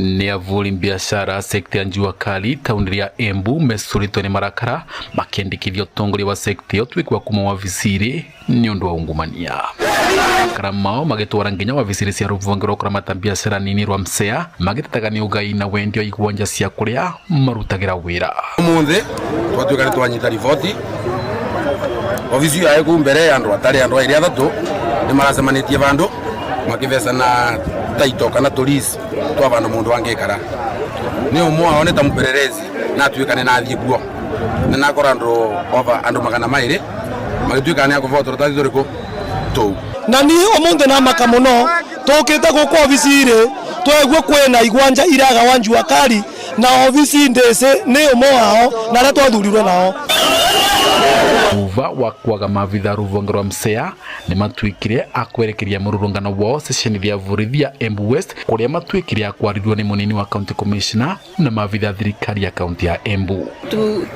Nĩ avũri biacara sekta ya njua kali tauni ya Embu mecuritwo nĩ marakara makĩendekithia ũtongoria wa sekta ĩyo tuĩke wa kuma wabici-rĩ nĩ ũndũ wa ungumania. Marakara mao magĩtwara nginya wabici cia rũhonge rwa kũramata biacara nini rwa MSEA magĩtetaga nĩ ũgai na wendia wa igwanja cia kũrĩa marutagĩra wĩra. Umuthi twatuĩka nĩ twanyita riboti obici yae kuu mbere ya andu atari andu airi athatu ni maracemanĩtie vandu makivecana taito kana tulis twa vandu mundu angikara ni umwe wao ni ta mupelelezi na atuĩka nĩ nathiĩ kuo nĩ nakora andu over andu 200 magĩtuĩka nĩ akũbeo tũratathi tũrĩkũ tũu. Na ni umuthi na maka muno tukite guku obici-ri twegue kwina igwanja iragawa njua kali na obici ndisi ni umwe wao na aria twathurirwe nao. Thutha wa kwaga maabitha rũhonge rwa MSEA nĩ matuĩkire a kwerekeria mũrũrũngano wao ceceni ya borithi ya Embu West kũrĩa matuĩkire a kwarĩrio nĩ mũnini wa county commissioner na maabitha thirikari ya kaunti ya Embu.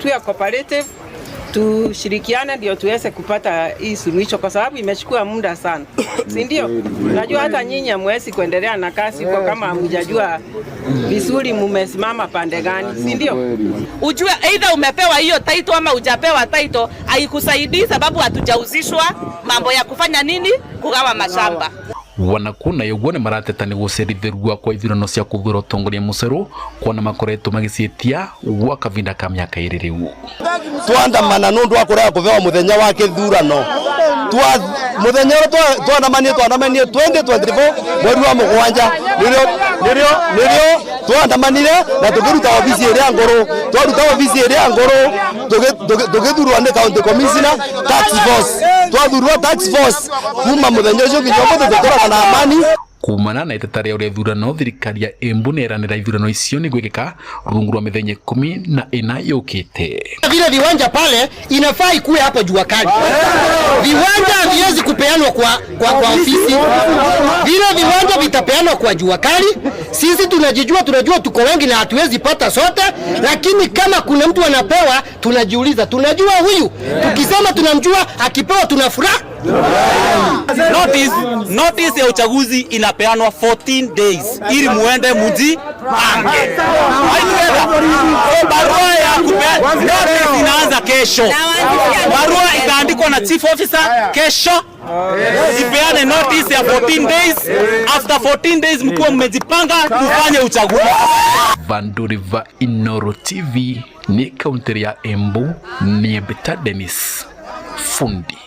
Tuwe cooperative, tushirikiane ndio tuweze kupata hii suluhisho, kwa sababu imechukua muda sana, si ndio? Najua hata nyinyi hamwezi kuendelea na kazi huko kama hamjajua vizuri mumesimama pande gani, si ndio? Ujue either umepewa hiyo title ama hujapewa title haikusaidii, sababu hatujauzishwa mambo ya kufanya nini, kugawa mashamba. Wanakuna yoguo nĩ marateta nĩ gũcerithĩrua kwa ithurano cia kũthura ũtongoria mũcerũ kuona makoretwo magĩciĩtia gwa kavinda ka mĩaka 2 rĩu. Twandamana nundu wa kurega kuvewa muthenya wa kithurano twa muthenya uria twandamanie twandamanie 2024 mweri wa mugwanja nirio twandamanire na tukiruta obici iria nguru, twaruta obici iria nguru tugithurwa ni county commissioner task force, twathurwa task force kuma muthenya ucio nginya umuthi tuturaga na amani. Kumana na iteta rĩa ũrĩa ithurano thirikari ya Embu nĩ ĩranĩra ithurano icio nĩ gwĩkĩka rungu rwa mĩthenya 14 yũkĩte. Vile viwanja pale inafaa ikuwe hapo jua kali. Viwanja haviwezi kupeanwa kwa ofisi. Vile viwanja vitapeanwa kwa jua kali. Sisi tunajijua, tunajua tuko wengi na hatuwezi pata sote, lakini kama kuna mtu anapewa tunajiuliza, tunajua huyu. Tukisema tunamjua, akipewa tunafurahi. Notice ya uchaguzi inapeanwa 14 days ili muende mujipange. So barua ya kupea notice inaanza kesho. Barua itaandikwa na chief officer kesho. Ipeane notice ya 14 days. After 14 days mkuwa mmejipanga tufanye uchaguzi. Vanduri va Inoro TV ni kaunti ya Embu, ni Beta Dennis Fundi.